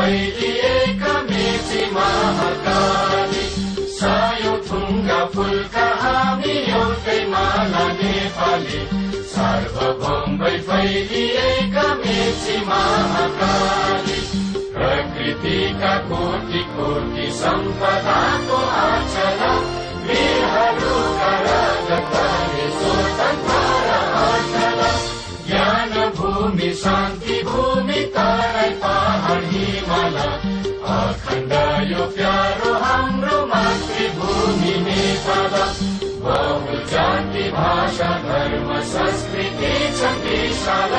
फैलिएका मेची महाकाली, सयौं थुङ्गा फुलका हामी एउटै माला नेपाली, सार्वभौमै फैलिएका मेची महाकाली, प्रकृतिका कोटि कोटि सम्पदाको आचला, वीरहरूका रगतले स्वतन्त्र अचला, ज्ञान भूमि शान्ति भूमि तराई पहाड हिमाल, अखण्ड यो प्यारो हाम्रो मातृभूमि नेपाल, बहु जाति भाषा धर्म संस्कृति छ विशाल,